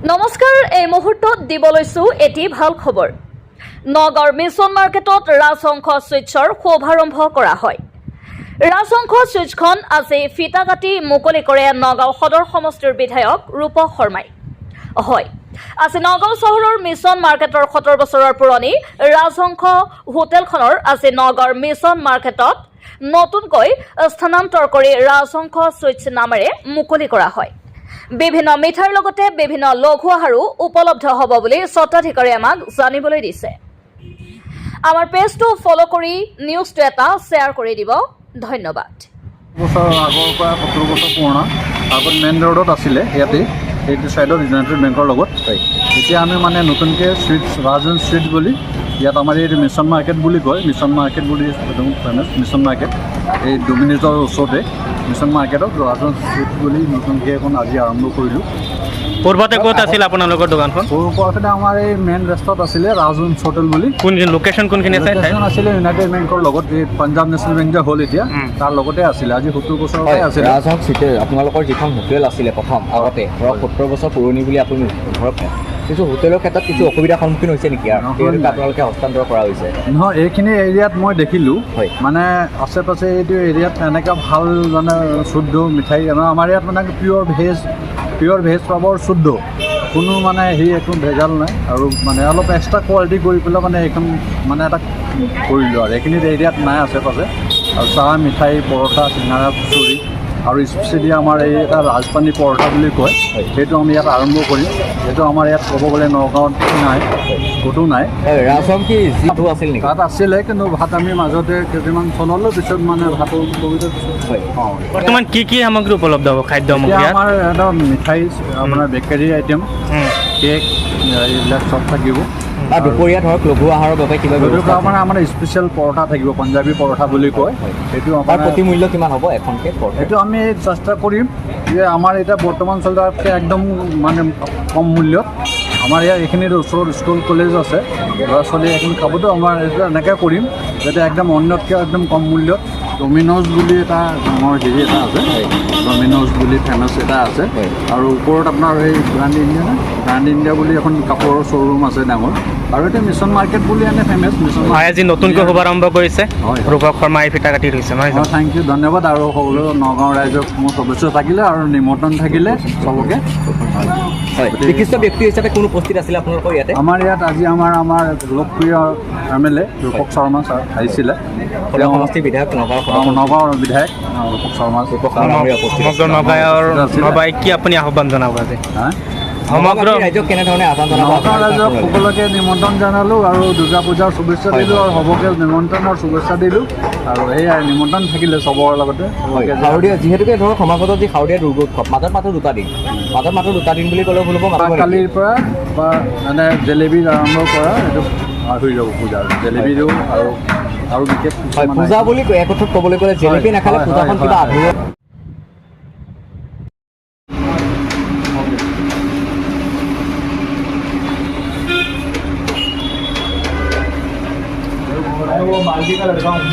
নমস্কাৰ, এই মুহূৰ্তত দিব লৈছো এটি ভাল খবৰ। নগাঁৱৰ মিছন মাৰ্কেটত ৰাজহংস চুইটছৰ শুভাৰম্ভ কৰা হয়। ৰাজহংস চুইটছখন আজি ফিটা কাটি মুকলি কৰে নগাঁও সদৰ সমষ্টিৰ বিধায়ক ৰূপক শৰ্মাই। হয়, আজি নগাঁও চহৰৰ মিছন মাৰ্কেটৰ 70 বছৰৰ পুৰণি ৰাজহংস হোটেলখনৰ আজি নগাঁৱৰ মিছন মাৰ্কেটত নতুনকৈ স্থানান্তৰ কৰি ৰাজহংস চুইটছ নামেৰে মুকলি কৰা হয়। বিভিন্ন মিঠাইৰ লগতে বিভিন্ন লঘু আহাৰো উপলব্ধ হ'ব বুলি স্বত্বাধিকাৰীয়ে আমাক জানিবলৈ দিছে। আমাৰ পেজটো ফ'ল' কৰি নিউজটো এটা শ্বেয়াৰ কৰি দিব। ধন্যবাদ। বছৰ আগৰ পৰা, 70 বছৰ পুৰণা। আগত মেইন ৰোডত আছিলে, ইয়াতে এইটো ছাইডত ইউনাইটেড বেংকৰ লগত। এতিয়া আমি মানে নতুনকৈ চুইটছ, ৰাজন চুইটছ বুলি ইয়াত আমাৰ এইটো মিছন মাৰ্কেট বুলি কয়, মিছন মাৰ্কেট বুলি একদম ফেমাছ মিছন মাৰ্কেট, এই ডমিনিজৰ ওচৰতে মিছন মাৰ্কেটত ৰাজন চুইটছ বুলি নতুনকৈ এখন আজি আৰম্ভ কৰিলোঁ। পূৰ্বতে ক'ত আছিল আপোনালোকৰ দোকানখন? সৰুৰ পৰা আমাৰ এই মেইন ৰাস্তাত আছিলে, ৰাজন হোটেল বুলি। কোন লোকেশ্যন, কোনখিনি আছে? লোকেশ্যন আছিলে ইউনাইটেড বেংকৰ লগত, এই পাঞ্জাৱ নেশ্যনেল বেংক যে হ'ল এতিয়া, তাৰ লগতে আছিলে। আজি 70 বছৰৰ পৰাই আছিলে। ৰাজহংস চিটে আপোনালোকৰ যিখন হোটেল আছিলে প্ৰথম আগতে, ধৰক 70 বছৰ পুৰণি বুলি আপুনি ধৰক কিছু হোটেলৰ ক্ষেত্ৰত কিছু অসুবিধাৰ সন্মুখীন হৈছে নেকি আৰু নহয়, যিহেতুকে নাই। আপোনালোকে হস্তান্তৰ কৰা হৈছে? নহয়, এইখিনি এৰিয়াত মই দেখিলোঁ, মানে আশে পাশে এইটো এৰিয়াত এনেকুৱা ভাল মানে শুদ্ধ মিঠাই আমাৰ ইয়াত মানে পিয়'ৰ ভেজ, পিয়'ৰ ভেজ পাব, শুদ্ধ, কোনো মানে হেৰি একো ভেজাল নাই। আৰু মানে অলপ এক্সট্ৰা কোৱালিটি কৰি পেলাই মানে এইখন মানে এটা কৰিলোঁ আৰু এইখিনিত এৰিয়াত নাই আশে পাশে। আৰু চাহ, মিঠাই, পৰঠা, চিঙাৰা, কচুৰি আৰু স্পেচিয়েলি আমাৰ এই এটা ৰাজপানী পৰঠা বুলি কয়, সেইটো আমি ইয়াত আৰম্ভ কৰিম। সেইটো আমাৰ ইয়াত ক'ব গ'লে নগাঁৱত নাই, ক'তো নাই। হয়, ৰাজহংস কি যিটো আছিল নেকি? ভাত আছিলে, কিন্তু ভাত আমি মাজতে কেইদিনমান চলালোঁ, পিছত মানে ভাতৰ কভিডৰ পিছত। অঁ। বৰ্তমান কি কি সামগ্ৰী উপলব্ধ হ'ব, খাদ্য এতিয়া সামগ্ৰী ইয়াত? আমাৰ এটা মিঠাই, আপোনাৰ বেকাৰী আইটেম, কেক, এইবিলাক চব থাকিব। বা দুপৰীয়া ধৰক লঘু আহাৰৰ বাবে কিবা গতিকে ব্যৱস্থা? আমাৰ স্পেচিয়েল পৰঠা থাকিব, পাঞ্জাবী পৰঠা বুলি কয়। সেইটো তাৰ আপোনাৰ প্ৰতি মূল্য কিমান হ'ব এখনকে পৰঠা? সেইটো আমি চেষ্টা কৰিম যে আমাৰ এতিয়া বৰ্তমান চলাতকৈ একদম মানে কম মূল্যত। আমাৰ ইয়াত এইখিনিত ওচৰত স্কুল কলেজ আছে, ল'ৰা ছোৱালী এইখিনি খাবতো। আমাৰ এইটো এনেকৈ কৰিম যাতে একদম অন্যতকৈ একদম কম মূল্যত। ডমিন'জ বুলি এটা ডাঙৰ হেৰি এটা আছে, ডমিন'জ বুলি ফেমাছ এটা আছে। আৰু ওপৰত আপোনাৰ এই ব্ৰাণ্ড ইণ্ডিয়া নে ব্ৰাণ্ড ইণ্ডিয়া বুলি এখন কাপোৰৰ শ্ব'ৰুম আছে ডাঙৰ। আৰু এতিয়া মিছন মাৰ্কেট বুলি এনে ফেমাছ মিছন হয়, আজি নতুনকৈ শুভাৰম্ভ কৰিছে। হয়। ৰূপক শৰ্মাই ফিটা কাটি থৈছে, নহয় অঁ জানো? Thank U, ধন্যবাদ। আৰু সকলো নগাঁও ৰাইজক মোৰ শুভেচ্ছা থাকিলে আৰু নিমন্ত্ৰণ থাকিলে চবকে। হয়, বিশিষ্ট ব্যক্তি হিচাপে কোন উপস্থিত আছিলে আপোনালোকৰ ইয়াতে? আমাৰ ইয়াত আজি আমাৰ লোকপ্ৰিয় এম এল এ ৰূপক শৰ্মা ছাৰ আহিছিলে। সদৰ সমষ্টিৰ বিধায়ক, নগাঁও সদৰ নগাঁৱৰ বিধায়ক ৰূপক শৰ্মা। ৰূপক শৰ্মা ডাঙৰীয়া উপস্থিত সমগ্ৰ আছিল। নগাঁৱৰ আছিলে। নবাই কি আপুনি আহ্বান জনাব আজি? হা? সমগ্ৰ নগাঁওবাসী ৰাইজক কেনেধৰণে আহ্বান জনাব? নগাঁও ৰাইজক সকলোকে নিমন্ত্ৰণ জনালোঁ আৰু দুৰ্গা পূজাৰ শুভেচ্ছা দিলোঁ আৰু সবকে নিমন্ত্ৰণ আৰু শুভেচ্ছা দিলোঁ। আৰু সেয়াই, নিমন্ত্ৰণ থাকিলে চবৰ লগতে হয় চবকে। শাৰদীয় যিহেতুকে ধৰক সমাগত যি শাৰদীয় দুৰ্গোৎসৱ, মাজত মাত্ৰ দুটা দিন, মাজত মাত্ৰ দুটা দিন বুলি ক'লেও ভুল হ'ব মাত্ৰ নেকি? কালিৰ পৰা বা মানে জেলেবিৰ আৰম্ভ কৰা এইটো হৈ যাব পূজাৰ জেলেবিৰো আৰু বিশেষ হয় কিছুমান পূজা item। বুলি এক কথাত ক'বলৈ গ'লে জেলেপি নাখালে পূজাখন কিবা আধৰুৱা। वो मालदी का लड़का हूँ।